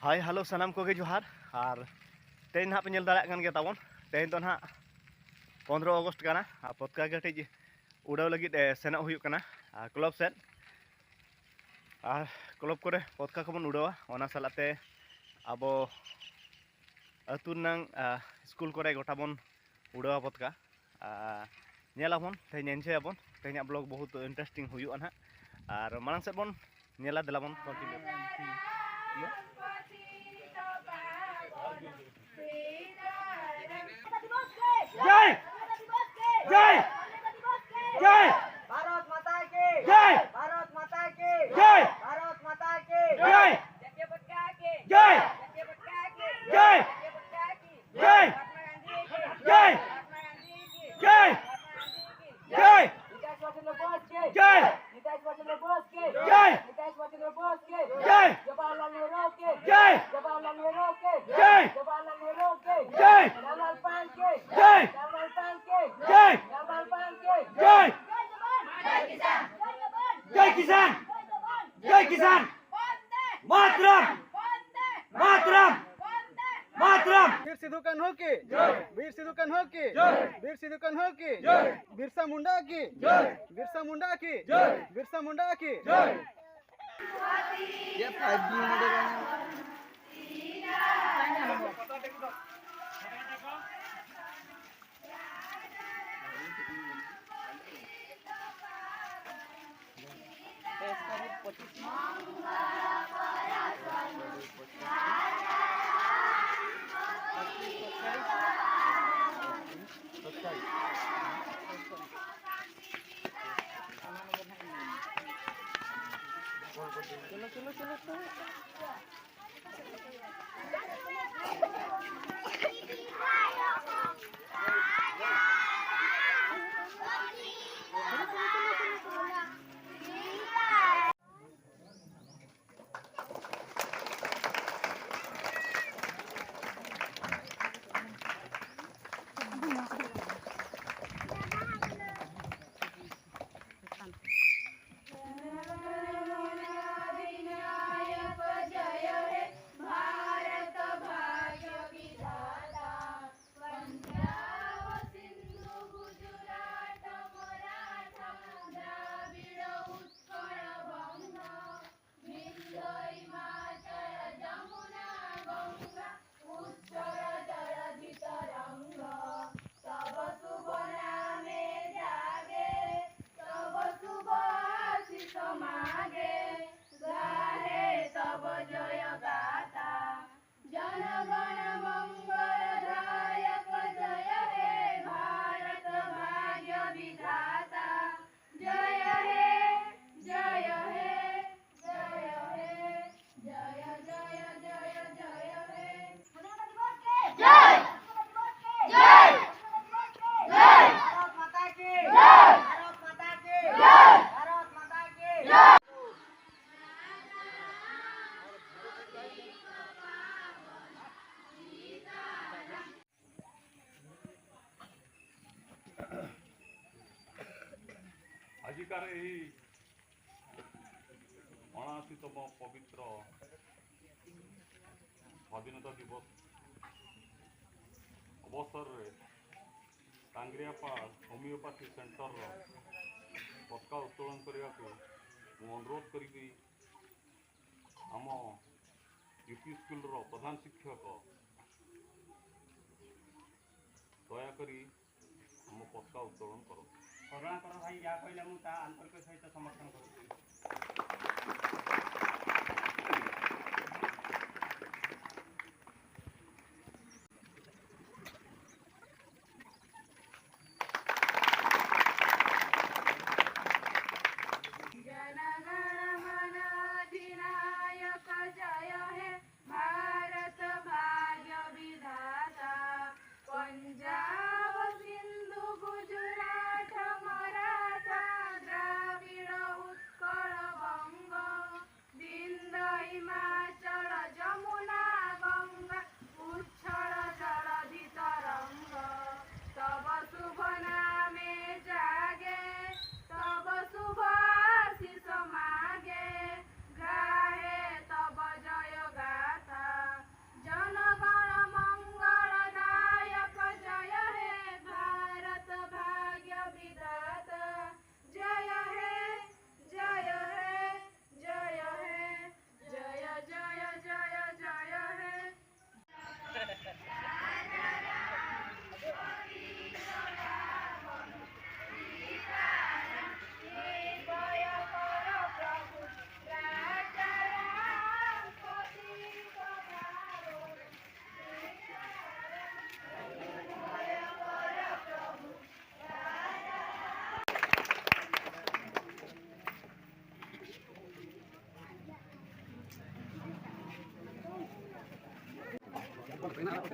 Hi hello सानाम Koge जोहार और तेहेन ना पे नेल दाड़ेयाग कान गया ताबोन। तेहेन दो ना 15 अगस्त काना और पतका कटिज उड़ाव लगिद सेनोग हुयुग काना क्लब सेद और क्लब करे पतका कोबोन उड़ावा ओना सालाते आबो अतु रनांग स्कूल करे गोटा बोन उड़ावा पतका नेलाबोन तेहेन एन्जॉय तेहेन ब्लॉग बहुत इंटरेस्टिंग हुयुगा ना और मांग सेद बोन नेला देलाबोन कंटिन्यू। जय जय जय भारत माता की जय, भारत माता की जय, भारत माता की जय, जय जय जय जय जय जय जय जय जय जय जय जय जय जय जय जय किसान जय किसान मातरम मातरम मातरम। वीर सिद्धू कान्हू की जय, वीर सिद्धू कान्हू की जय, वीर सिद्धू कान्हू की जय, बिरसा मुंडा की जय, बिरसा मुंडा की जय, बिरसा मुंडा की जय। ये 5G model है। चलो चलो चलो चलो। आजिकार 79तम पवित्र स्वाधीनता दिवस अवसर में टांगरियापाल होमिओपैथी सेंटर पताका उत्तोलन करने को अनुरोध करी आम यूपी स्कूल प्रधान शिक्षक दयाकरी आम पताका उत्तोलन करो। करुणाकर भाई जहाँ कहले मुझे आंतरिक सहित समर्थन करुଛି। पंजाब सिंधु गुजरात मराठा द्राविड उत्कल बंग। Yeah.